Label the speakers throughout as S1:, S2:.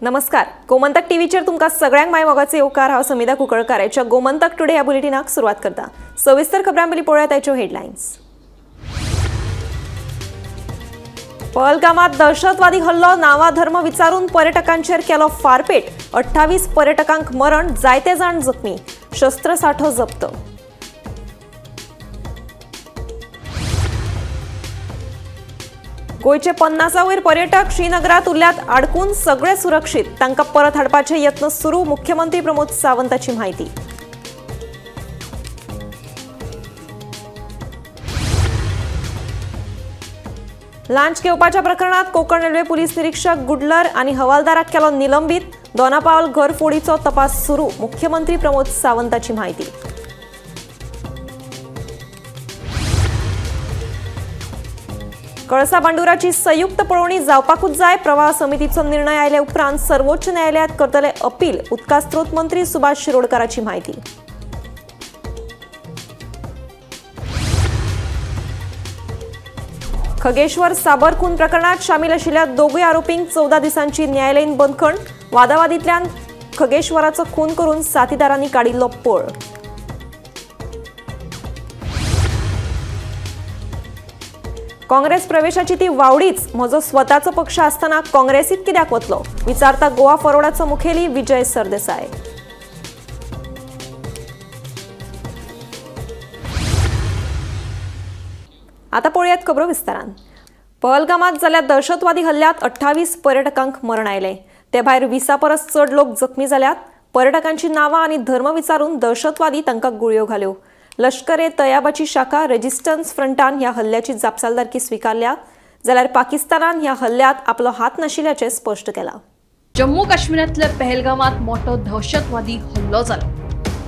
S1: नमस्कार, गोमंतक टीव्हीचेर तुमकां सगळ्यांक my मोगाचो येवकार। हांव समिधा कुंकळकार हाच्या गोमंतक टुडे ह्या बुलेटिनाक सुरवात करता। सविस्तर खबरां पयलीं पळोवया ताच्यो हेडलायन्स। पहलगामात दहशतवादी हल्लो, नांवा धर्म विचारून पर्यटकांचेर केलो फारपेट। 28 पर्यटकांक मरण, जायते जाण जखमी, शस्त्रसाठो जप्त। गोंयचे 50 वयर पर्यटक श्रीनगरात उरल्यात आडकून, सगळे सुरक्षीत, तांकां परत हाडपाचे यत्न सुरू, मुख्यमंत्री प्रमोद सावंताची म्हायती। लांच घेवपाच्या प्रकरणात कोकण रेल्वे पुलीस निरीक्षक गुडलर आनी हवालदाराक केलो निलंबीत। दोनापावल घरफोडीचो तपास सुरू, मुख्यमंत्री प्रमोद सावंताची म्हायती। कळसा भांडुराची संयुक्त पळोवणी जावपाकूच जाय, प्रवाह समितीचो निर्णय आयले उपरांत सर्वोच्च न्यायालयात करतले अपील, उदका स्रोत मंत्री सुभाष शिरोडकाराची म्हायती। खगेश्वर साबर खून प्रकरणात शामील आशिल्ल्या दोगूय आरोपींक 14 दिसांची न्यायालयीन बंदखण। वादावादींतल्यान खगेश्वराचो खून करून साथीदारांनी काडिल्लो पळ। काँग्रेस प्रवेशाची ती वावडीच, म्हजो स्वताचो पक्ष आसतना काँग्रेसीत कित्याक वतलो, विचारता गोवा फॉरवर्डाचो मुखेली विजय सरदेसाय। आता पळोवयात खबरो विस्तारान। पहलगामात जाल्ल्या दहशतवादी हल्ल्यात 28 पर्यटकांक मरण आयलें। ते भायर 20 परस चड लोक जखमी जाल्यात। पर्यटकांची नांवां आनी धर्म विचारून दहशतवादी तांकां गुळयो घाल्यो। लश्कर ए तयाबाची शाखा रेजिस्टन्स फ्रंटान ह्या हल्ल्याची जापसालदारकी स्वीकारल्या, जाल्यार पाकिस्तानान ह्या हल्ल्यात आपलो हात नाशिल्ल्याचें स्पश्ट केलां।
S2: जम्मू काश्मीरांतल्या पहलगामात मोठो दहशतवादी हल्लो जालो।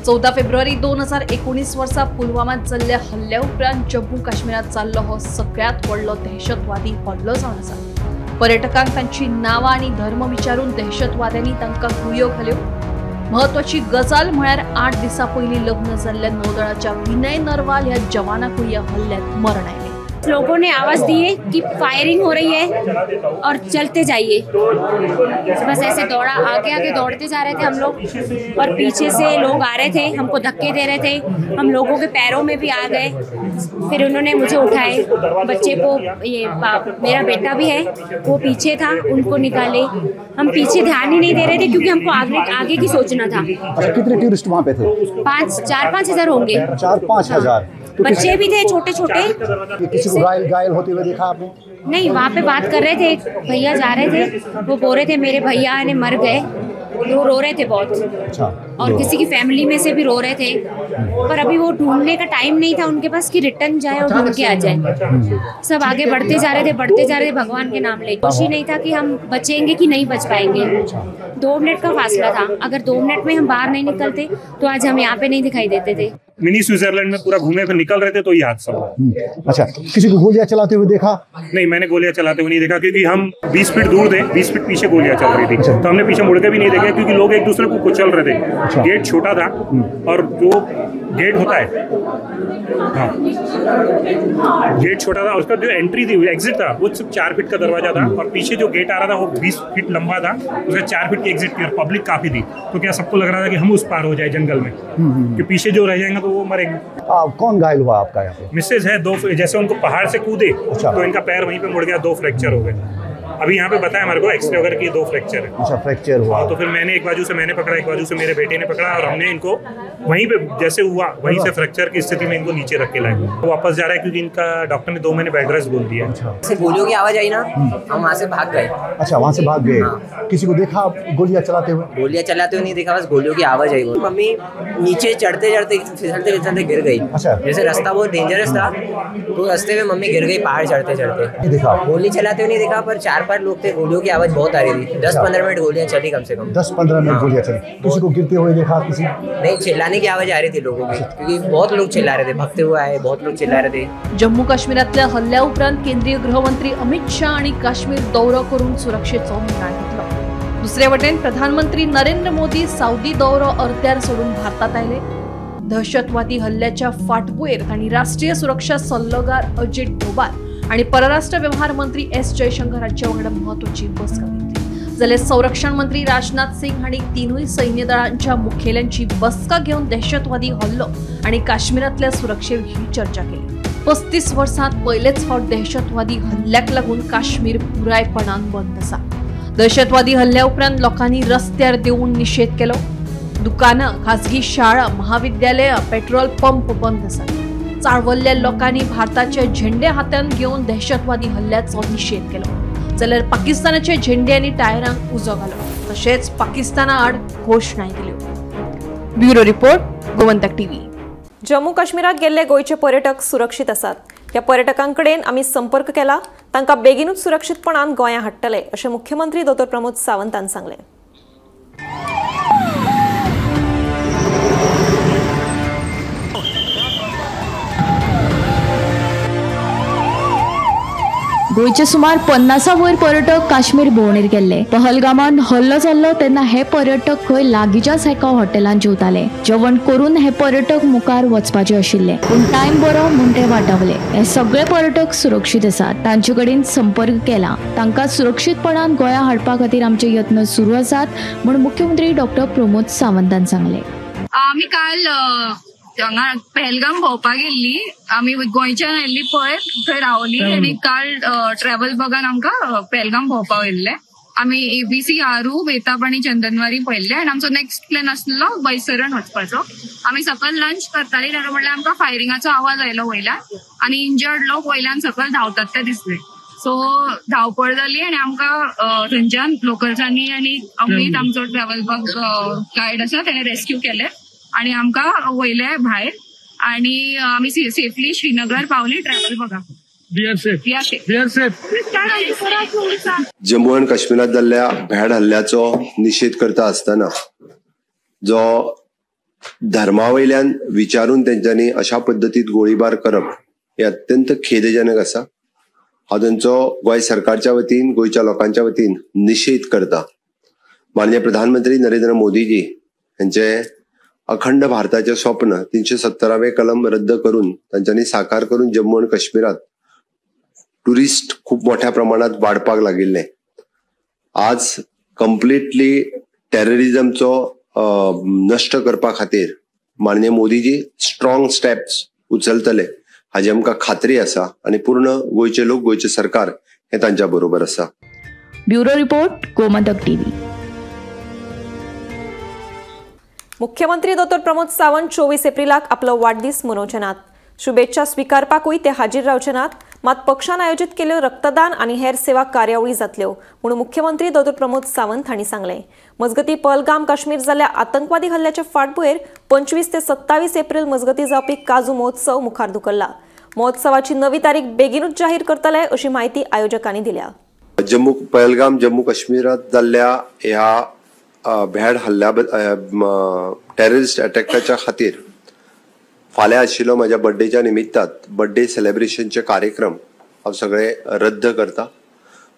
S2: 14 फेब्रुवारी 2019 वर्सा पुलवामात जाल्ल्या हल्ल्या उपरांत जम्मू काश्मीरात जाल्लो हो सगळ्यांत व्हडलो दहशतवादी हल्लो जावन आसा। पर्यटकांक तांची नांवां आनी धर्म विचारून दहशतवाद्यांनी तांकां गुळयो घाल्यो। महत्वाची गजाल म्हळ्यार 8 दिसां पयलीं लग्न जाल्ल्या नौदळाच्या विनय नरवाल ह्या जवानाकूय ह्या हल्ल्यात मरण आयलें।
S3: लोगों ने आवाज दिए कि फायरिंग हो रही है और चलते जाइए, बस ऐसे दौड़ा, आगे आगे दौड़ते जा रहे थे हम लोग और पीछे से लोग आ रहे थे, हमको धक्के दे रहे थे, हम लोगों के पैरों में भी आ गए। फिर उन्होंने मुझे उठाए, बच्चे को, ये मेरा बेटा भी है वो पीछे था, उनको निकाले। हम पीछे ध्यान ही नहीं दे रहे थे क्योंकि हमको आगे आगे की सोचना था।
S4: अच्छा, कितने टूरिस्ट वहाँ पे थे?
S3: 4-5 हजार होंगे।
S4: 4-5 हजार।
S3: बच्चे भी थे छोटे छोटे।
S4: किसी को घायल होते हुए देखा आपने?
S3: नहीं, वहाँ पे बात कर रहे थे, एक भैया जा रहे थे, वो बोल रहे थे मेरे भैया ने मर गए, वो रो रहे थे बहुत।
S4: अच्छा।
S3: और किसी की फैमिली में से भी रो रहे थे, पर अभी वो ढूंढने का टाइम नहीं था उनके पास कि रिटर्न जाए और ढूंढ के आ जाए। सब आगे बढ़ते जा रहे थे, बढ़ते जा रहे थे भगवान के नाम ले। खुशी नहीं था कि हम बचेंगे कि नहीं बच पाएंगे। 2 मिनट का फासला था, अगर 2 मिनट में हम बाहर नहीं निकलते तो आज हम यहाँ पे नहीं दिखाई देते थे।
S5: मिनी स्विट्जरलैंड में पूरा घूमे फिर निकल रहे थे तो ये हादसा हुआ।
S4: अच्छा, किसी को गोलियां चलाते हुए देखा?
S5: नहीं, मैंने गोलियां चलाते हुए नहीं देखा क्योंकि हम 20 फीट दूर थे, 20 फीट पीछे गोलियां चल रही थी। अच्छा। तो हमने पीछे मुड़ के भी नहीं देखा क्योंकि लोग एक दूसरे को कुचल रहे थे। अच्छा। गेट छोटा था और जो गेट होता है, हाँ, गेट छोटा था, उसका जो एंट्री थी, एग्जिट था, वो सिर्फ 4 फीट का दरवाजा था और पीछे जो गेट आ रहा था वो 20 फीट लंबा था, उसका 4 फीट की एग्जिट थी और पब्लिक काफ़ी थी। तो क्या सबको लग रहा था कि हम उस पार हो जाए जंगल में, कि पीछे जो रह जाएंगे तो वो मरेंगे।
S4: कौन घायल हुआ आपका यहाँ पे?
S5: मिसेज है, 2, जैसे उनको पहाड़ से कूदे। अच्छा। तो इनका पैर वहीं पे मुड़ गया, 2 फ्रैक्चर हो गए। अभी यहाँ पे बताया हमारे को एक्सरे वगैरह की 2 फ्रैक्चर है।
S4: अच्छा, फ्रैक्चर हुआ।
S5: तो फिर मैंने एक बाजू से मैंने पकड़ा, एक बाजू से मेरे बेटे ने पकड़ा और हमने इनको वहीं पे जैसे हुआ वहीं से फ्रैक्चर की स्थिति में इनको नीचे रख के लाए। वो वापस जा रहा है क्योंकि इनका डॉक्टर ने 2 महीने बेड रेस्ट बोल दिया।
S6: अच्छा। गोलियों की आवाज आई ना, हम वहाँ से भाग गए।
S4: अच्छा, वहाँ से भाग गए। किसी को देखा गोलियाँ चलाते हुए?
S6: गोलियाँ चलाते हुए नहीं देखा, बस गोलियों की आवाज आई। मम्मी नीचे चढ़ते चढ़ते फिसलते फिसलते गिर गई। अच्छा। जैसे रास्ता बहुत डेंजरस था तो रास्ते में मम्मी गिर गई पहाड़ चढ़ते चढ़ते।
S4: देखा?
S6: गोली चलाते हुए नहीं देखा, पर 4-5 लोग थे, गोलियों की आवाज बहुत आ रही थी। 10-15 मिनट गोलियां चली, कम से कम
S4: 10-15 मिनट गोलियां चली। किसी को गिरते हुए देखा? किसी
S6: नहीं, चिल्लाने की आवाज आ रही थी लोगों की, क्योंकि बहुत लोग चिल्ला रहे थे, भगते हुए आए, बहुत लोग चिल्ला रहे थे।
S2: जम्मू काश्मीरातल्या हल्ल्या उपरांत केंद्रीय गृहमंत्री अमित शाह आणि काश्मीर दौरो करून सुरक्षेचो निर्णय घेतलो। दुसरे वटेन प्रधानमंत्री नरेंद्र मोदी साउदी दौरो अर्ध्यार सोडून भारतात आयले। दहशतवादी हल्ल्याच्या फाटभुंयेर तांणी राष्ट्रीय सुरक्षा सल्लोगार अजित डोभाल आणि परराष्ट्र व्यवहार मंत्री एस जयशंकर हांचे वांगडा म्हत्वाची बसका घेतली। जाल्यार संरक्षण मंत्री राजनाथ सिंग हांणी तिनूय सैन्य दळांच्या मुखेल्यांची बसका घेवन दहशतवादी हल्लो आनी काश्मीरांतल्या सुरक्षे विशीं चर्चा केली. 35 वर्सांत पयलेच फावट दहशतवादी हल्ल्याक लागून काश्मीर पुरायपणान बंद आसा. दहशतवादी हल्ल्या उपरांत लोकांनी रस्त्यार देंवून निशेध केलो. दुकानां, खाजगी शाळा, महाविद्यालयां, पेट्रोल पंप बंद आसात. चाळवल्ल्या लोकांनी भारताचे झेंडे हातांत घेवन दहशतवादी हल्ल्याचो निशेध केलो, जाल्यार पाकिस्तानाचे झेंडे आनी टायरांक उजो घालो. तशेंच पाकिस्ताना आड घोशणाय दिल्यो. Bureau report, Gomantak TV.
S1: Jammu काश्मीराक गेल्ले गोंयचे पर्यटक सुरक्षीत आसात. ह्या पर्यटकांकडेन आमी संपर्क केला, तांकां बेगीनूच सुरक्षीतपणान गोंया हाडटले अशें मुख्यमंत्री दोतोर प्रमोद सावंतान सांगलें.
S7: गोंयचे सुमार 50 वयर पर्यटक काश्मीर भोंवडेर गेल्ले. पहलगामान हल्लो जाल्लो तेन्ना हे पर्यटक खंय लागींच्याच एका हॉटेलांत जेवताले. जेवण करून हे पर्यटक मुखार वचपाचे आशिल्ले, पूण टायम बरो म्हूण ते वाटावले. हे सगळे पर्यटक सुरक्षीत आसात. तांचे कडेन संपर्क केला. तांकां सुरक्षीतपणान गोंया हाडपा खातीर आमचे यत्न सुरू आसात म्हूण मुख्यमंत्री डॉक्टर प्रमोद सावंतान सांगले.
S8: आमी काल हांगा पहलगाम भोंवपाक गेल्ली. आमी गोंयच्यान आयिल्ली पयर, थंय रावली आनी काल ट्रॅव्हल बगान आमकां पहलगाम भोंवपाक व्हेल्ले. आमी एबीसी, आरू, बेताब आनी चंदनवारी पळयल्ले आनी आमचो नेक्स्ट प्लॅन आसलो बैसरण वचपाचो. आमी सकयल लंच करताली तेन्ना म्हणल्यार आमकां फायरिंगाचो आवाज आयलो वयल्यान आनी इंजर्ड लोक वयल्यान सकयल धांवतात ते दिसले. सो धांवपळ जाली आनी आमकां थंयच्यान लोकल्सांनी आनी अमीत आमचो ट्रॅव्हल बग गायड आसा तेणे रेस्क्यू केले आणि आमकां वयले भायर आणि आमी सेफली श्रीनगर पावली ट्रॅव्हल बघा.
S9: जम्मू आनी काश्मीरात जाल्ल्या भॅड हल्ल्याचो निशेध करता आसतना जो धर्मा वयल्यान विचारून तेंच्यांनी अशा पद्दतीत गोळीबार करप हे अत्यंत खेदजनक आसा. हांव तेंचो गोंय सरकारच्या वतीन, गोंयच्या लोकांच्या वतीन निशेध करता. माननीय प्रधानमंत्री नरेंद्र मोदीजी हांचे अखंड भारताचे स्वप्न 370वें कलम रद्द करून तांच्यांनी साकार करून जम्मू आनी काश्मीरात टुरिस्ट खूब मोठ्या प्रमाणात वाडपाक लागिल्ले. आज कंप्लिटली टेररिझमचो नश्ट करपा खातीर माननीय मोदीजी स्ट्रॉंग स्टेप्स उचलतले हाजी आमकां खात्री आसा आनी पूर्ण गोंयचे लोक, गोंयचे सरकार हे तांच्या बरोबर आसा.
S7: Bureau report, Gomantak TV.
S1: मुख्यमंत्री दोतोर प्रमोद सावंत 24 एप्रिलाक आपलो वाडदीस मनोवचे नात. शुभेच्छा स्वीकारपाकूय ते हाजीर रावचे नात. मात पक्षान आयोजीत केल्यो रक्तदान आनी हेर सेवा कार्यावळी जातल्यो म्हणून मुख्यमंत्री दोतोर प्रमोद सावंत हांणी सांगलें. मजगतीं पहलगाम काश्मीर जाल्ल्या आतंकवादी हल्ल्याच्या फाटभुंयेर 25 ते 27 एप्रिल मजगतीं जावपी काजू महोत्सव मुखार धुकल्ला. महोत्सवाची नवी तारीख बेगीनूच जाहीर करतले अशी म्हायती आयोजकांनी दिल्या.
S9: पहलगाम जम्मू काश्मीरात जाल्ल्या ह्या भॅड हल्ल्या टेररिस्ट अटॅकाच्या खातीर फाल्यां आशिल्लो म्हज्या बड्डेच्या निमित्तात बड्डे सेलेब्रेशनचे कार्यक्रम हांव सगळे रद्द करता.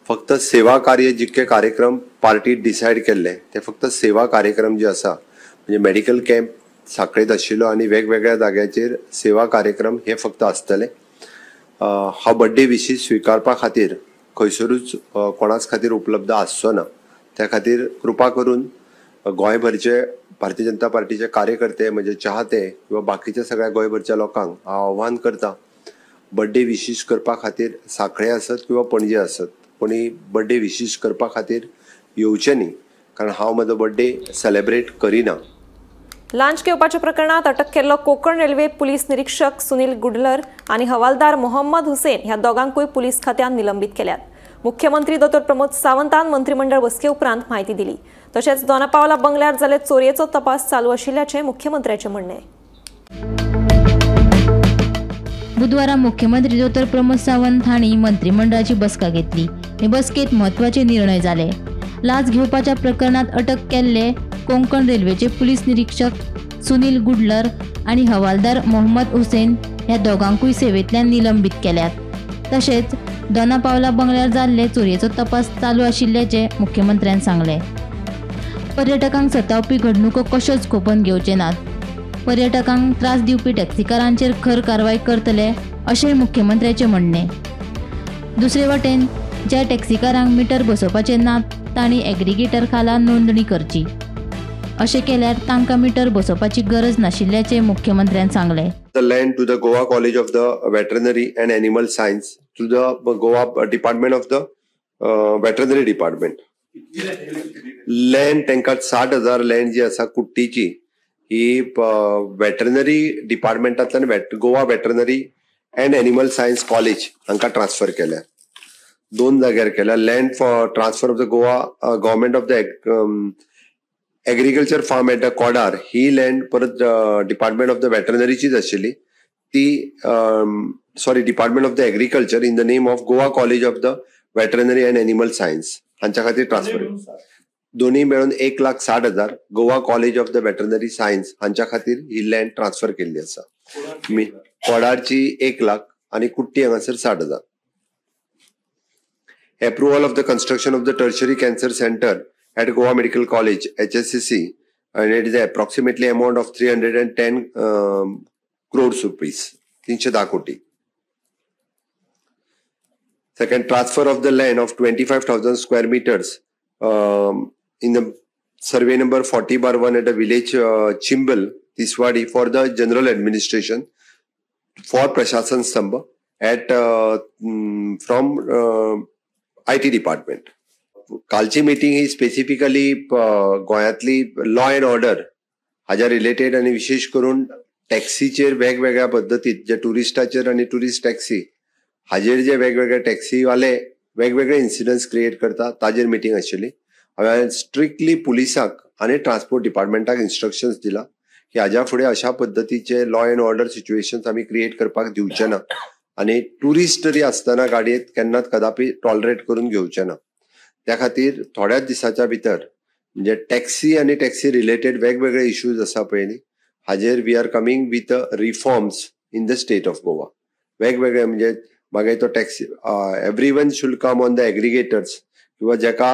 S9: फक्त सेवा कार्य जितके कार्यक्रम पार्टी डिसायड केल्ले ते फक्त सेवा कार्यक्रम जे आसा, म्हणजे मेडिकल कॅम्प साखळेंत आशिल्लो आनी वेगवेगळ्या जाग्याचेर सेवा कार्यक्रम हे फक्त आसतले. हांव बड्डे विशीस स्विकारपा खातीर खंयसरूच कोणाच खातीर उपलब्ध आसचो ना. त्या खातीर कृपा करून गोंयभरचे भारतीय जनता पार्टीचे कार्यकर्ते, म्हणजे चाहते किंवा बाकीच्या सगळ्या गोंयभरच्या लोकांक हांव आव्हान करता, बड्डे विशीस करपा खातीर साखळे आसत किंवा पणजे आसत कोणी बड्डे विशीस करपा खातीर येवचे न्ही, कारण हांव म्हजो बड्डे सेलेब्रेट करिना.
S1: लांच घेवपाच्या प्रकरणात अटक केल्लो कोकण रेल्वे पुलीस निरीक्षक सुनील गुडलर आनी हवालदार मोहम्मद हुसेन ह्या दोगांकूय पुलीस खात्यान निलंबीत केल्यात. मुख्यमंत्री दोतोर प्रमोद सावंतान मंत्रिमंडळ बसके उपरांत म्हायती दिली. तशेंच दोनापावला बंगल्यार जाल्ले चोरयेचो तपास चालू आशिल्ल्याचें मुख्यमंत्र्याचें म्हणणें.
S10: बुधवारा मुख्यमंत्री दोतोर प्रमोद सावंत हांणी मंत्रिमंडळाची बसका घेतली. हे बसकेत म्हत्वाचे निर्णय जाले. लाच घेवपाच्या प्रकरणात अटक केल्ले कोंकण रेल्वेचे पुलीस निरीक्षक सुनील गुडलर आनी हवालदार मोहम्मद हुसेन ह्या दोगांकूय सेवेंतल्यान निलंबीत केल्यात. तशेंच दोनापावला बंगल्यार जाल्ले चोरयेचो तपास चालू आशिल्ल्याचें मुख्यमंत्र्यान सांगलें. पर्यटकांक सतावपी घडणुको कश्योच खोपून घेवचे नात. पर्यटकांक त्रास दिवपी टॅक्सीकारांचेर खर कारवाय करतले अशेंय मुख्यमंत्र्याचें म्हणणें. दुसरे वटेन ज्या टॅक्सीकारांक मिटर बसोवपाचे नात तांणी एग्रीगेटर खाला नोंदणी करची. अशें केल्यार तांकां मिटर बसोवपाची गरज नाशिल्ल्याचें मुख्यमंत्र्यान सांगलें.
S9: The land to the Goa College of the Veterinary and Animal Science to the Goa Department of the Veterinary Department. Land तांकां 60,000 लँड जी आसा कुट्टीची ही वेटरनरी डिपार्टमेंटांतल्यान Goa veterinary and animal science college हांकां ट्रान्सफर केल्या. 2 जाग्यार केल्या. Land for transfer of the Goa government of the agriculture farm at the Kodar he land परत डिपार्टमेंट ऑफ the वेटरनरीचीच आशिल्ली ती sorry department of the agriculture in the name of Goa college of the veterinary and animal science हांच्या खातीर transfer. दोन्ही मेळून 1,60,000 Goa college of the veterinary science हांच्या खातीर ही land transfer केल्ली आसा. कोडारची 1 लाख आनी कुट्टी हांगासर 60,000. Approval of the construction of the tertiary cancer centre at Goa Medical College HSCC and it is approximately amount of 310 crores rupees, 310 crore. Second, transfer of the land of 25,000 square meters in the survey number 40/1 at a village Chimbel, Tiswadi for the general administration for Prashasan Stambh at from IT department. कालची meeting ही specifically गोंयांतली law and order हाज्या related आनी विशेश करून टॅक्सीचेर वेगवेगळ्या पद्दतीत जे ट्युरिस्टाचेर आनी tourist taxi हाजेर जे वेगवेगळे टॅक्सीवाले वेगवेगळे इन्सिडंट्स क्रिएट करता ताजेर मिटींग आशिल्ली. हांवें स्ट्रिक्टली पुलिसाक आनी ट्रान्सपोर्ट डिपार्टमेंटाक इन्स्ट्रक्शन्स दिला की हाज्या फुडें अशा पद्दतीचे लॉ अँड ऑर्डर सिच्युएशन्स आमी क्रिएट करपाक दिवचे ना आनी ट्युरिस्ट तरी आसतना गाडयेंत केन्नाच कदापी टॉलरेट करून घेवचे ना. त्या खातीर थोड्याच दिसाच्या भितर म्हणजे टॅक्सी आनी टॅक्सी रिलेटेड वेगवेगळे इश्यूज आसा पळय न्ही हाजेर we are coming with reforms in the state of Goa. वेगवेगळे म्हणजे मागीर तो taxi every one should come on the aggregators किंवा जेका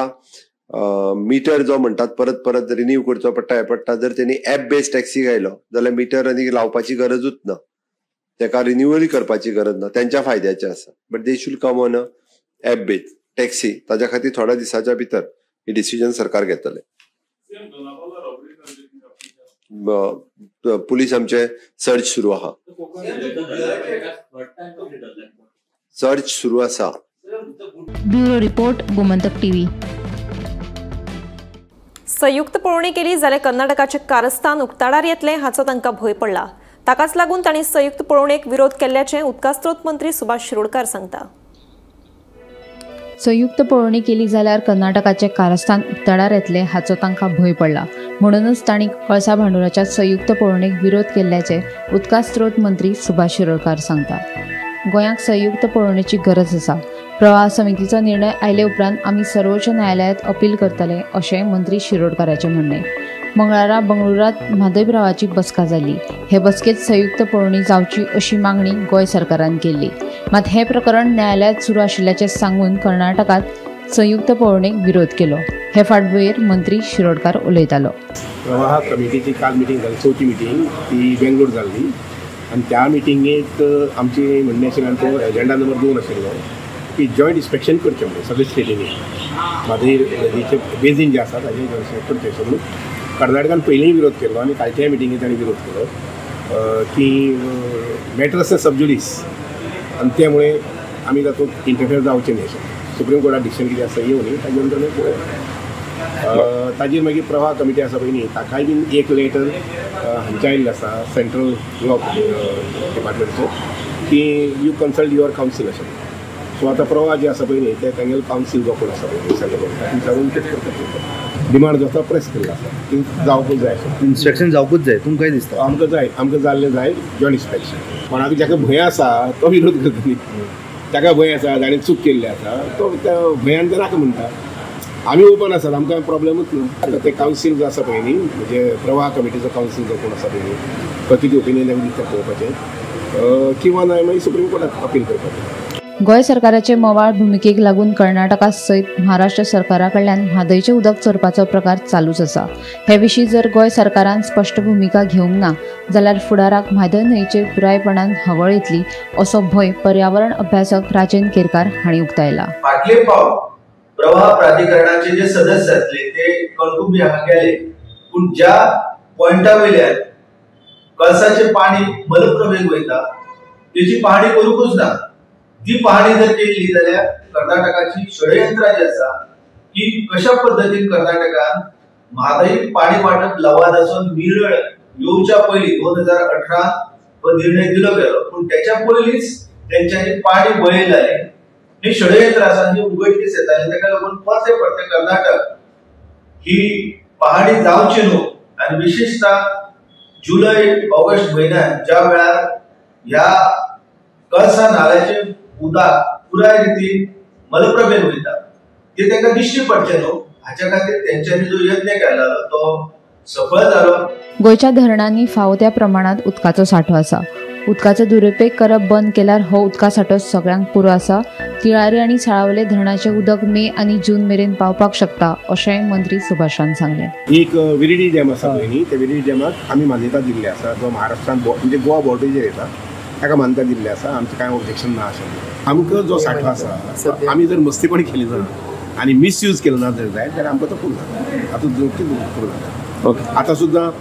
S9: मिटर जो म्हणटात परत परत रिन्यू करचो पडटा हें पडटा, जर तेणी एप बेस्ड टॅक्सी घायलो जाल्यार मिटर आनी लावपाची गरजूच ना, तेका रिन्यूअल करपाची गरज ना, तेंच्या फायद्याचें आसा. But they should come on a app based taxi. ताज्या खातीर थोड्या दिसाच्या भितर ही डिसिजन सरकार घेतले. पुलीस आमचे सर्च सुरू आहा, सर्च सुरू आसा.
S10: Bureau report, Gomantak TV.
S1: संयुक्त पळोवणी केली जाल्यार कर्नाटकाचे कारस्थान उक्ताडार येतलें हाचो तांकां भंय पडला. ताकाच लागून तांणी संयुक्त पळोवणेक विरोध केल्ल्याचें उदकास्रोत मंत्री सुभाष शिरोडकार सांगता.
S11: संयुक्त पळोवणी केली जाल्यार कर्नाटकाचे कारस्थान उक्ताडार येतले हाचो तांकां भंय पडला, म्हणूनच तांणी कळसा भांडुराच्या संयुक्त पळोवणेक विरोध केल्ल्याचे उदकास्रोत मंत्री सुभाष शिरोडकार सांगता. गोंयाक संयुक्त पळोवणेची गरज आसा. प्रवाह समितीचो निर्णय आयले उपरांत आमी सर्वोच्च न्यायालयांत अपील करतले अशें मंत्री शिरोडकाराचें म्हणणें. मंगळारा बंगळुरांत म्हादय प्रवाहाची बसका जाली. हे बसकेंत संयुक्त पळोवणी जावची अशी मागणी गोंय सरकारान केल्ली. मात हें प्रकरण न्यायालयांत सुरू आशिल्ल्याचें सांगून कर्नाटकांत संयुक्त पळोवणेक विरोध केलो. हे फाटभुंयेर मंत्री शिरोडकार उलयतालो.
S12: प्रवाह कमिटीची काल मिटींग जाली, चवथी मिटींग ती बेंगलोर जाल्ली आनी त्या मिटिंगेक आमचें म्हणणें आशिल्लें तो एजेंडा नंबर 2 आशिल्लो की जॉयंट इन्स्पेक्शन करचें म्हणून सगळे स्टेटींनी म्हादय नदीचें बेजीन जें आसा ताजें जॉयंट करचें अशें म्हणून कर्नाटकान पयलींय विरोध केल्लो आनी कालच्याय मिटिंगेक तांणी विरोध केलो की मॅटर आसा सबज्युडीस आनी त्यामुळे आमी तातूंत इंटरफेर जावचें न्ही अशें सुप्रीम कोर्टात डिसिजन कितें आसा येवं न्ही ताजे नंतर मागीर पळोवया. ताजेर मागीर प्रवाह कमिटी आसा पळय न्ही ताकाय बीन एक लेटर हांचे आयिल्लें आसा सेंट्रल लॉ डिपार्टमेंटचो की you consult your council अशें. सो आतां प्रवाह जे आसा पळय न्ही ते तांगेलो कावन्सील जो कोण आसा पळय सेंट्रल गव्हर्मेंट विचारून तेच करतात. डिमांड जो आसा प्रेस केल्लो आसा ती जावपूच जाय,
S13: इन्स्पेक्शन जावपूच जाय. तुमकां काय दिसता?
S12: आमकां जाय, आमकां जाल्लें जाय जॉयंट इन्स्पेक्शन. कोणाक जाका भंय आसा तो विरोध करता न्ही, ताका भंय आसा ताणें चूक केल्ली आसा तो त्या भंयान ते नाका म्हणटा. आमी ओपन आसात, आमकां प्रॉब्लेमूच ना. आतां ते कावन्सील जो आसा पळय न्ही म्हणजे प्रवाह कमिटीचो कावन्सील जो कोण आसा पळय न्ही तो कितें ओपिनियन आमी दिता पळोवपाचें किंवा ना मागीर सुप्रीम कोर्टात अपील करपाचें.
S11: गोंय सरकाराचे मवाळ भुमिकेक लागून कर्नाटका सयत महाराष्ट्र सरकारा कडल्यान म्हादयचें उदक चोरपाचो प्रकार चालूच आसा. हे विशीं जर गोंय सरकारान स्पश्ट भुमिका घेवंक ना जाल्यार फुडाराक म्हादय न्हंयचेर पुरायपणान हवळ येतली असो भंय पर्यावरण अभ्यासक राजेंद्र केरकार हांणी उक्तायला.
S14: फाटले फावट प्रवाह प्राधिकरणाचे जे सदस्य आसले ते कणकुंबी हांगा गेले, पूण ज्या पॉयंटा वयल्यान कळसाचे पाणी मलप्रभेक वयता तेची पाहणी करूंकूच ना. ती पाहणी जर केली जाल्यार कर्नाटकाची षडयंत्रां जी आसा की कशा पद्दतीन कर्नाटकान म्हादई पाणी वाटप लवादासून मिरळ येवच्या पयलीं 2018 हो निर्णय दिलो गेलो, पूण त्याच्या पयलींच तेंच्यांनी पाणी वळयलें जालें. ही षडयंत्र आसा ही उघडकीस येताली, ताका लागून परते परते कर्नाटक ही पाहणी जावची न्हू आनी विशेषतः जुलय ऑगस्ट म्हयन्यात ज्या वेळार ह्या कळसा नाल्याचे उदक पुराय रितीन मलप्रभेन वयता ते तांकां दिश्टी पडचें न्हू, हाच्या खातीर तेंच्यांनी जो यत्न केलो तो सफळ जालो.
S11: गोंयच्या धरणांनी फावो त्या प्रमाणात उदकाचो सांठो आसा. उदकाचो दुरुपेग करप बंद केल्यार हो उदका सांठो सगळ्यांक पुरो आसा. तिळारी आनी साळावले धरणाचें उदक मे आनी जून मेरेन पावपाक शकता अशेंय मंत्री सुभाषान सांगलें.
S12: एक विरिडी डॅम आसा पळय न्ही, त्या विरिडी डॅमाक आमी मान्यता दिल्ली आसा, जो महाराष्ट्रान म्हणजे गोवा बॉर्डरीचेर येता ताका मान्यता दिल्ली आसा. आमचें कांय ऑब्जेक्शन ना आशिल्लें. आमकां जो सांठो आसा आमी जर मस्तीपण केली ना आनी मिसयूज केलो ना जर जायत जाल्यार आमकां तो पुरो जाता, आतां पुरो जाता. ओके, आतां सुद्दां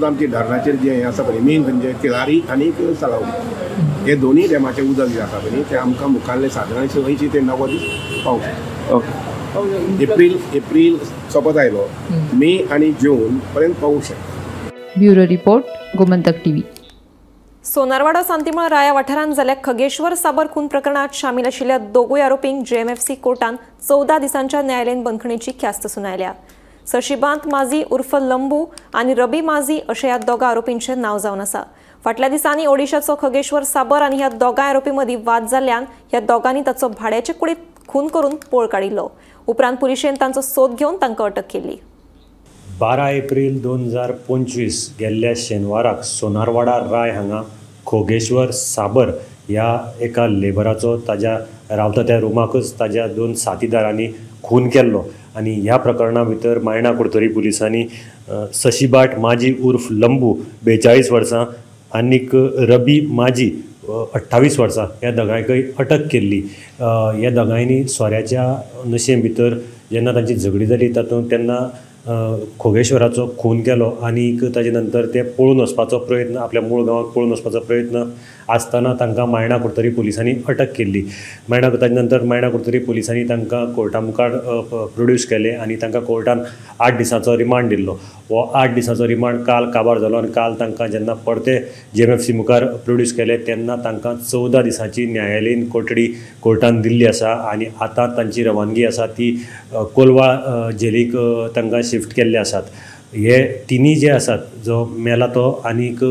S12: आमचे धरणाचेर जे हें आसा पळय मेन म्हणजे तिळारी आनी साळावली हे दोनूय डॅमाचें उदक जें आसा पळय तें आमकां मुखारले सादारण 80 ते 90 दीस पावूंक शकता. ओके, एप्रील सोंपत आयलो, मे आनी जून पर्यंत पावूंक शकता.
S11: Bureau report, Gomantak TV.
S1: Sonarwada Santimal Raya वाठारांत जाल्ल्या खगेश्वर साबर खून प्रकरणात शामील आशिल्ल्या दोगूय आरोपींक जेएमएफसी कोर्टान 14 दिसांच्या न्यायालयीन बंदखणीची ख्यास्त सुनायल्या. सशिबांत माझी उर्फ लंबू आनी रबी माझी अशें ह्या दोगां आरोपींचें नांव जावन आसा. फाटल्या दिसांनी ओडिशाचो खगेश्वर साबर आनी ह्या दोगां आरोपी मदीं वाद जाल्ल्यान ह्या दोगांनी ताचो भाड्याचे कुडींत खून करून पळ काडिल्लो. उपरांत पुलिशेन तांचो सोद घेवन तांकां अटक केली.
S15: 12 एप्रील 2025 गेल्ल्या शेनवाराक सोनारवाडा राय हांगा खोगेश्वर साबर ह्या एका लेबराचो ताज्या रावता त्या रुमाकच ताज्या 2 साथीदारांनी खून केल्लो आनी ह्या प्रकरणा भितर मायणा कुडतरी पुलिसांनी सशीबाट माजी उर्फ लंबू 42 वर्सां आनीक रबी माजी 28 वर्सां ह्या दोगांयकय अटक केल्ली. ह्या दोगांयनी सोऱ्याच्या नशे भितर जेन्ना तांची झगडी जाली तातूंत तेन्ना खोगेश्वराचो खून केलो आनीक ताजे नंतर ते पळून वचपाचो प्रयत्न आपल्या मूळ गांवाक पळून वचपाचो प्रयत्न आसतना तांकां मायणा कुडतरी पुलिसांनी अटक केल्ली. ताजे नंतर मायणा कुडतरी पुलिसांनी तांकां कोर्टा मुखार प्रोड्यूस केले आनी तांकां कोर्टान 8 दिसांचो रिमांड दिल्लो. हो 8 दिसांचो रिमांड काल काबार जालो आनी काल तांकां जेन्ना परते जेएमएफसी मुखार प्रोड्यूस केले तेन्ना तांकां 14 दिसांची न्यायालयीन कोठडी कोर्टान दिल्ली आसा आनी आतां तांची रवानगी आसा ती कोलवा जेलीक तांकां शिफ्ट केल्ले आसात. हे तिन्ही जे आसात जो मेला तो आनीक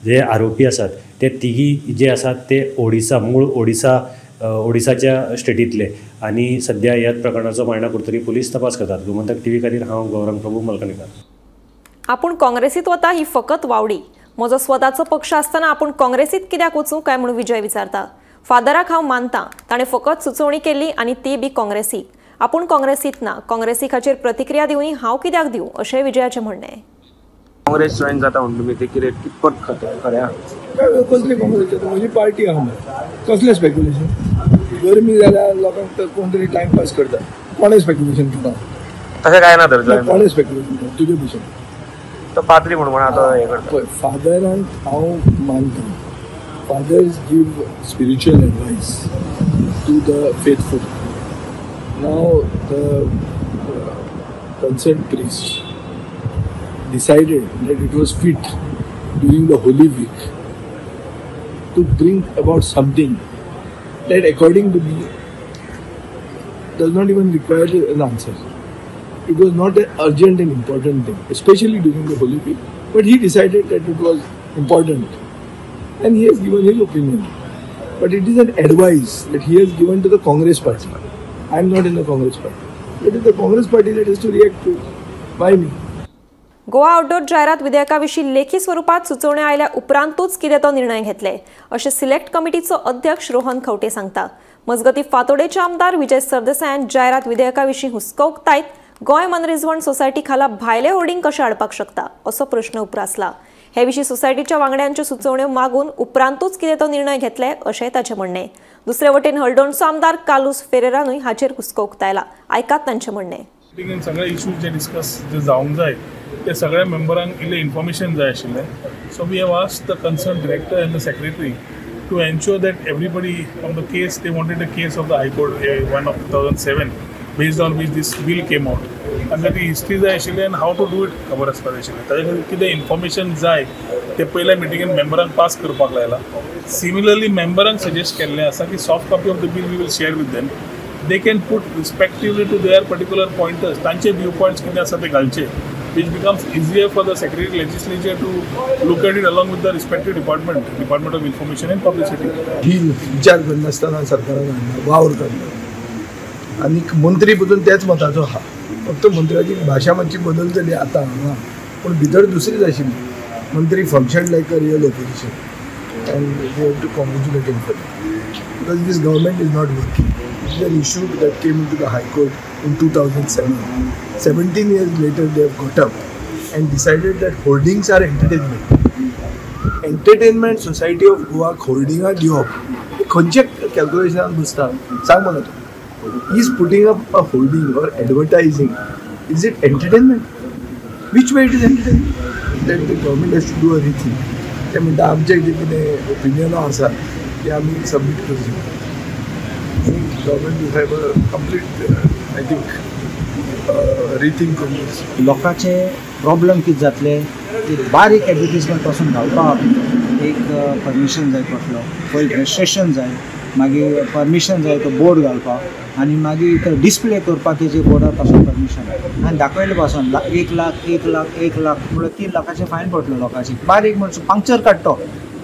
S15: जे आरोपी आसात ते तिगी जे आसात ते ओडिसा मूळ ओडिसाच्या स्टेटींतले आनी सद्या ह्या प्रकरणाचो मायणा कुडतरी पुलीस तपास करतात. गोमंतक टीव्ही खातीर हांव गौरंग प्रभू मलकणीकर.
S1: आपूण काँग्रेसीत वता ही फकत वावडी, म्हजो स्वताचो पक्ष आसतना आपूण काँग्रेसीत कित्याक वचूं काय म्हूण विजय विचारता. फादराक हांव मानता, ताणें फकत सुचोवणी केल्ली आनी ती बी काँग्रेसीक. आपूण काँग्रेसीत ना, काँग्रेसीक हाचेर प्रतिक्रिया दिवनी हांव कित्याक दिवं अशें विजयाचें म्हणणें.
S16: काँग्रेस जॉईन जाता म्हणून तुमी ते कितें कितपत खरें आहा?
S17: कसले काँग्रेस म्हजी पार्टी आहा मरे, कसलें स्पेक्युलेशन? गरमी जाल्यार लोकांक कोण तरी टायमपास करता, कोणें स्पेक्युलेशन करता?
S16: तशें कांय ना तर
S17: कोणें स्पेक्युलेशन करता तुजे भशेन?
S16: तो पाद्री म्हणून आतां हें करता.
S17: पळय, फादरांक हांव मानता. Fathers give spiritual advice to the faithful. Now the concerned priest decided that it was fit during the Holy Week to bring about something that, according to me, does not even require an answer. It was not an urgent and important thing, especially during the Holy Week, but he decided that it was important and he has given his opinion. But it is an advice that he has given to the Congress party. I am not in the Congress party. It is the Congress party that has to react to it. Why me?
S1: Goa outdoor जायरात विधेयकाविशीं लेखी स्वरूपात सुचोवण्यो आयल्या उपरांतूच कितें तो निर्णय घेतले अशें सिलेक्ट कमिटीचो अध्यक्ष रोहन खवटे सांगता. मजगतीं फातोडेचे आमदार विजय सरदेसायान जायरात विधेयकाविशीं हुस्को उक्तायत गोंय मनरिजवण सोसायटी खाला भायले होर्डिंग कशें हाडपाक शकता असो प्रश्न उप्रासला. हे विशीं सोसायटीच्या वांगड्यांच्यो सुचोवण्यो मागून उपरांतूच कितें तो निर्णय घेतले अशें ताचें म्हणणें. दुसरे वटेन हळदोणचो आमदार कार्लुस फेरेरानूय हाचेर हुस्को उक्तायला. आयकात तांचें म्हणणें.
S18: मिटिंगेन सगळे इश्यूज जे डिस्कस जे जावंक जाय ते सगळ्या मेंबरांक इल्लें इन्फॉर्मेशन जाय आशिल्लें. So we have asked the concern director and the secretary to ensure that everybody from the case, they wanted a case of the High Court 1 of 2007 based on which this bill came out. तांकां ती history जाय आशिल्ली आनी how to do it खबर आसपाक जाय आशिल्लें. ताजे खातीर कितें इन्फॉर्मेशन जाय तें पयल्या मिटिंगेन मेंबरांक पास करपाक लायलां. सिमिलरली मेंबरांक सजेस्ट केल्लें आसा की soft copy of the bill we will share with them. They can put respectively to their particular pointers, तांचे व्यू पॉयंट्स कितें आसा ते घालचे, which becomes easier for the secretary legislature to look at it along with the respective department, Department of Information and Publicity.
S17: ही विचार करनासतना सरकारान हाडला, वावर काडला आनी मंत्री पसून त्याच मताचो आहा. फक्त मंत्र्याची भाशा मातशी बदलतली आतां हांगा, पूण भितर दुसरीच आशिल्ली. मंत्री function like a real opposition and we have to congratulate him for that because this government is not working. It is an issue that came into the High Court in 2007. 17 years later, they have got up and decided that holdings are entertainment. Entertainment Society of Goa holding a दिवप खंयचे कॅल्क्युलेशनान बसता सांग म्हाका तूं. Is putting up a holding or advertising, is it entertainment? Which way it is entertainment? That the government has to do a rethink. ते म्हणटा आमचे कितें ओपिनियनां आसा ते आमी सबमीट करचे. Government will have a complete, I think, rethink on this.
S19: लोकांचे problem कितें जातले की बारीक एडवर्टीजमेंट पासून घालपाक एक परमिशन जाय पडलो, पयलीं रजिस्ट्रेशन जाय, मागीर परमिशन जाय तो बोर्ड घालपाक आनी मागीर डिस्प्ले करपाक तेजे बोर्डार पासून परमिशन जाय आनी दाखयले पासून 1 लाख 1 लाख 1 लाख म्हणल्यार 3 लाखाचें फायन पडलो लोकांचे. बारीक म्हणसर पंक्चर काडटो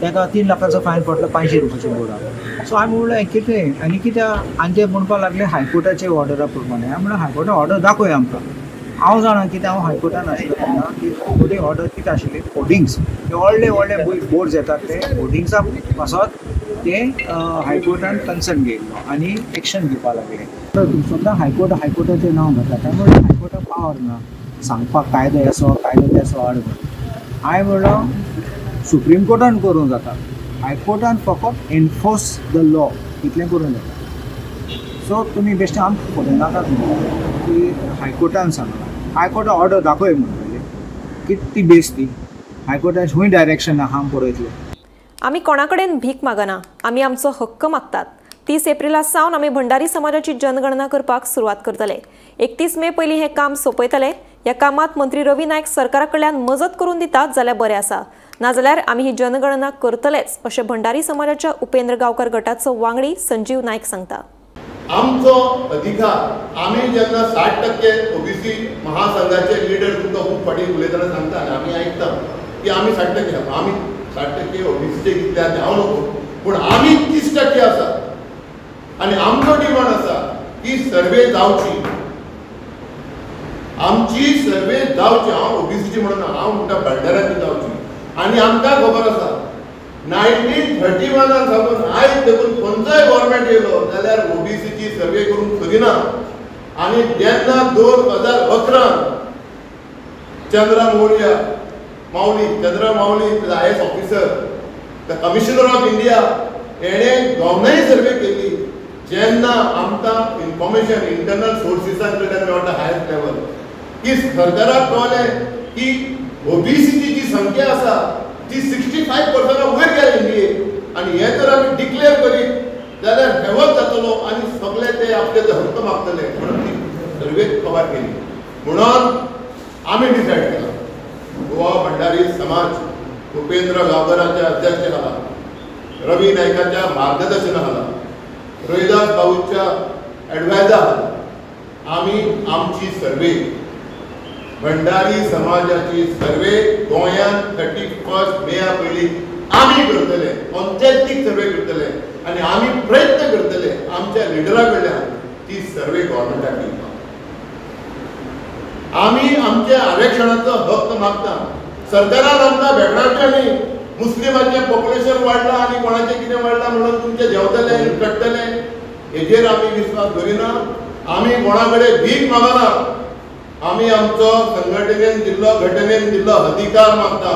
S19: ताका 3 लाखाचो फायन पडलो 500 रुपयाच्या बोर्डार. सो हांवें म्हणलें कितें आनी कित्याक आनी ते म्हणपाक लागले हायकोर्टाचे ऑर्डरा प्रमाणे. हांवें म्हणलें हायकोर्टा ऑर्डर दाखय आमकां. हांव जाणा कितें हांव हायकोर्टान आशिल्लो तेन्ना की होर्डिंग ऑर्डर कितें आशिल्ली, होर्डिंग्स ते व्हडले व्हडले बोर्ड्स येतात ते होर्डिंग्सा पासत ते हायकोर्टान कन्सर्न घेयल्लो आनी एक्शन घेवपाक लागले. तर सद्दां हायकोर्ट हायकोर्टाचें नांव घेता, काय म्हणल्यार हायकोर्टाक पावर ना सांगपाक कायदो असो कायदो तेसो हाड म्हणून. हांवें म्हणलो सुप्रीम कोर्टान करूंक जाता, हायकोर्टान फकत एनफोर्स the law इतलें करूंक जाता. सो तुमी बेश्टें आमकां फटोवं नाकात की हायकोर्टान सांगलां, हायकोर्टा ऑर्डर दाखय म्हणून पयलीं कितें ती बेस ती हायकोर्टान खंय डायरेक्शन आहा आमी पळयतले.
S1: आमी कोणाकडेन भीक मागना, आमी आमचो हक्क मागतात. 30 एप्रिला सावन आमी भंडारी समाजाची जनगणना करपाक सुरवात करतले. 31 मे पयलीं हें काम सोंपयतले. ह्या कामात मंत्री रवी नायक सरकारा कडल्यान मजत करून दितात जाल्यार बरें आसा, नाजाल्यार आमी ही जनगणना करतलेच अशें भंडारी समाजाच्या उपेंद्र गांवकर गटाचो वांगडी संजीव नायक सांगता.
S20: आमचो अधिकार आमी जेन्ना 60% ओबीसी महासंघाचे लिडर तुमकां खूब फाटीं उलयतना सांगता आनी आमी आयकता की आमी 60%, आमी 60% ओबीसीचे कितले आसा हांव नको, पूण आमी 30% आसा आनी आमचो डिमांड आसा की सर्वे जावची, आमची सर्वे जावची. हांव ओबीसीची म्हणून हांव म्हणटा भंडाऱ्यांची जावची. आनी आमकां खबर आसा 1931 सावन आयज देखून खंयचोय गव्हर्मेंट येयलो जाल्यार ओबीसीची सर्वे करूंक सोदिना. आनी जेन्ना 2011 Chandra Mauli, Chandra Mauli I S officer, the commissioner of India, हेणें गव्हर्नय सर्वे केली. जेन्ना आमकां इन्फॉर्मेशन इंटरनल सोर्सिसां कडल्यान मेळटा हायस्ट लेवल की सरकाराक कळ्ळें की ओबीसीची जी संख्या आसा ती 65% वयर गेल्या इंडिये. आनी हें जर आमी डिक्लेअर करीत जाल्यार हेवच जातलो आनी सगळे ते आपले ते हक्क मागतले म्हणून ती सर्वे कबार केली. म्हणून आमी डिसायड केला गोवा भंडारी समाज उपेंद्र गांवकराच्या अध्यक्ष खाला, रवी नायकाच्या मार्गदर्शना खाला, रोहिदास भाऊच्या एडवायजा खाला आमी आमची सर्वे भंडारी समाजाची सर्वे गोंयांत 31 मेया पयलीं आमी करतले, पंचायतीक सर्वे करतले आनी आमी प्रयत्न करतले आमच्या लिडरा कडल्यान ती सर्वे गव्हर्मेंटाक दिवपाक. आमी आमच्या आरक्षणाचो हक्क मागता. सरकारान आमकां भेटणाचें न्ही, मुस्लिमाचें पॉप्युलेशन वाडलां आनी कोणाचें कितें वाडलां म्हणून तुमचें जेवतले कट्टले हेजेर आमी विस्वास दवरिना. आमी कोणा कडेन भीक मागना, आमी आमचो संघटनेन दिल्लो घटनेन दिल्लो अधिकार मागता.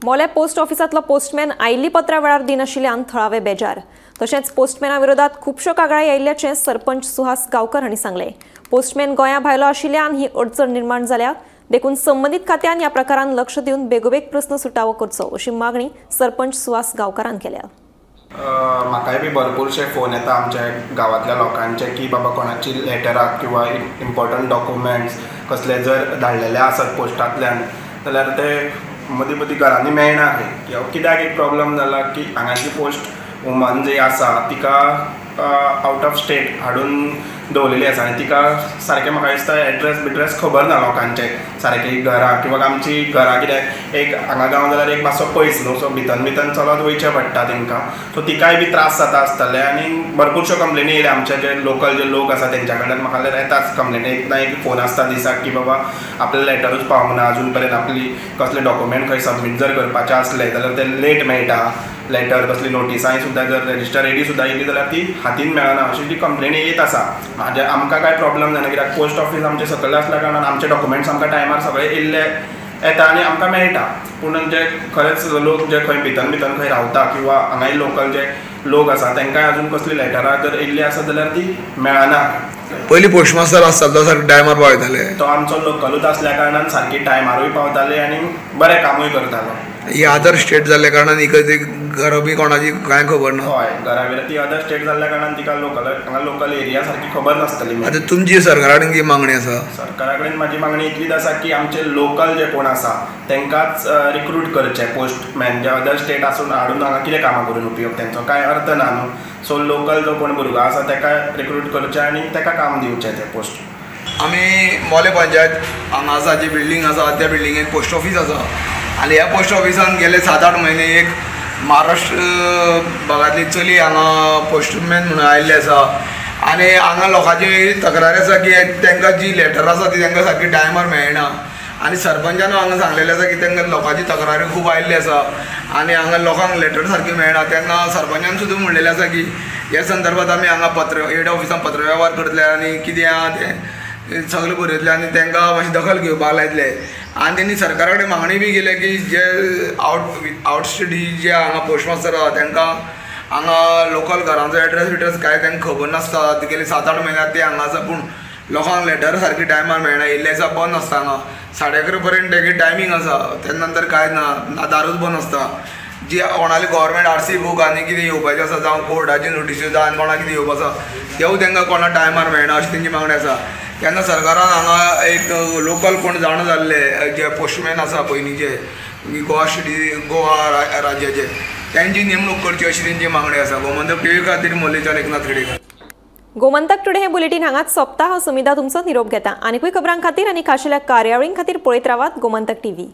S1: मोले पोस्ट ऑफिसांतलो पोस्टमॅन आयिल्ली पत्रां वेळार दिनाशिल्ल्यान थळावे बेजार. तशेंच पोस्टमॅना विरोधात खुबश्यो कागाळी आयिल्ल्याचें सरपंच सुहास गांवकर हांणी सांगलें. पोस्टमॅन गोंया भायलो आशिल्ल्यान ही अडचण निर्माण जाल्या, देखून संबंदीत खात्यान ह्या प्रकारान लक्ष दिवन बेगोबेग प्रस्न सुटावो करचो अशी मागणी सरपंच सुहास गांवकरान केल्या.
S16: म्हाकाय बी भरपूरशे फोन येता आमच्या गांवांतल्या लोकांचे की बाबा कोणाची लेटरां किंवा इम्पॉर्टंट डॉक्युमेंट्स कसले जर धाडलेले आसत पोस्टांतल्यान जाल्यार ते मदीं मदीं घरांनी मेळना खंय. कित्याक एक प्रॉब्लम जाला की हांगाची पोस्ट वुमन जी आसा तिका आवट ऑफ स्टेट हाडून दवरलेली आसा आनी तिका सारकें म्हाका दिसता एड्रेस बिड्रेस खबर ना लोकांचे सारकी घरां किंवा आमची घरां कितें एक हांगा गांव जाल्यार एक मातसो पयस न्हू, सो भितर भितर चलत वयचें पडटा तेंकां, सो तिकाय बी त्रास जाता आसतले. आनी भरपूरश्यो कंप्लेनी येयल्या आमचे जे लोकल जे लोक आसा तेंच्या कडल्यान म्हाका जाल्यार येताच कंप्लेनी, एक ना एक फोन आसता दिसाक की बाबा आपले लेटरूच पावूंक ना अजून पर्यंत, आपली कसले डॉक्युमेंट खंय सबमीट जर करपाचें आसलें जाल्यार ते लेट मेळटा लेटर, कसली नोटिसांय सुद्दां जर रजिस्टर एडी सुद्दां येयली जाल्यार ती हातीन मेळना अशी ती कंप्लेनी येत आसा. म्हाज्या आमकां कांय प्रॉब्लम जायना कित्याक पोस्ट ऑफीस आमचें सकयल आसल्या कारणान आमचे डॉक्युमेंट्स आमकां टायमार सगळे येयल्ले येता आनी आमकां मेळटा. पूण जे खरेंच लोक जे खंय भितर भितर खंय रावता किंवा हांगाय लोकल जे लोक आसा तांकांय अजून कसली लेटरां जर येयल्ली आसत जाल्यार ती मेळना.
S21: पयलीं पोस्टमास्टर आसतालो तो सारको टायमार पावयताले,
S16: तो आमचो लोकलूच आसल्या कारणान सारकी टायमारूय पावताले आनी बरें कामूय करतालो.
S21: ही अदर स्टेट जाल्ल्या कारणान इकडे घरां बी कोणाची कांय खबर ना.
S16: हय, घरा ती अदर स्टेट जाल्ल्या कारणान तिका लोकल हांगा लोकल एरिया सारकी खबर नासतली.
S21: आतां तुमची सरकारा कडेन कितें मागणी आसा?
S16: सरकारा कडेन म्हाजी मागणी इतलीच आसा की आमचे लोकल जे कोण आसा तांकांच रिक्रूट करचे पोस्टमॅन, जे अदर स्टेट आसून हाडून हांगा कितें कामां करून उपयोग तेंचो कांय अर्थ ना न्हू. सो लोकल जो कोण भुरगो आसा ताका रिक्रूट करचें आनी ताका काम दिवचें तें पोस्ट.
S21: आमी मोले पंचायत हांगा आसा जी बिल्डींग आसा त्या बिल्डिंगेन पोस्ट ऑफीस आसा आनी ह्या पोस्ट ऑफिसान गेले 7-8 म्हयने एक महाराष्ट्र भागांतली चली हांगा पोस्टमॅन म्हणून आयिल्ली आसा आनी हांगा लोकांची तक्रार आसा की तांकां जी लेटर आसा ती तांकां सारकी टायमार मेळना आनी सरपंचान हांगा सांगलेलें आसा की तांकां लोकांची तक्रारी खूब आयिल्ली आसा आनी हांगा लोकांक लेटर सारकी मेळना. तेन्ना सरपंचान सुद्दां म्हणलेलें आसा की ह्या संदर्भात आमी हांगा पत्र हेड ऑफिसान पत्रवेव्हार करतले आनी कितें आहा तें सगळें बरयतलें आनी तांकां मातशें दखल घेवपाक लायतले. आनी तेणी सरकारा कडेन मागणी बी केल्या की जे आवट स्टेट जे हांगा पोस्टमास्टर आसा तांकां हांगा लोकल घरांचो एड्रेस बिड्रेस कांय तांकां खबर नासता. गेले 7-8 म्हयन्याक ते हांगा आसा पूण लोकांक लेटर सारकी टायमार मेळना. इल्ले दिसा बंद आसता हांगा 11:30 पर्यंत तेगे टायमींग आसा, तेन्ना नंतर कांय ना, दारूच बंद आसता. जी कोणाली गव्हर्मेंट आरसी बूक आनी कितें येवपाचें आसा जावं कोर्टाची नोटिस्यो जावं आनी कोणाक कितें येवपा आसा तेवूय तांकां कोणा टायमार मेळना अशी तेंची मागणी आसा. तेन्ना सरकारान हांगा एक लोकल कोण जाणा जाल्ले जे पोस्टमॅन आसा पयलींचे गोवा सिटी गोवा राज्याचे तेंची नेमणूक करची अशी तेंची मागणी आसा. गोमंतक टीव्ही खातीर मोलेच्यान एकनाथ खेडेकर.
S1: गोमंतक टुडे हे बुलेटीन हांगाच सोंपता. हांव सुमिधा तुमचो निरोप घेता. आनीकूय खबरां खातीर आनी खाशेल्या कार्यावळीं खातीर पळयत रावात गोमंतक टीव्ही.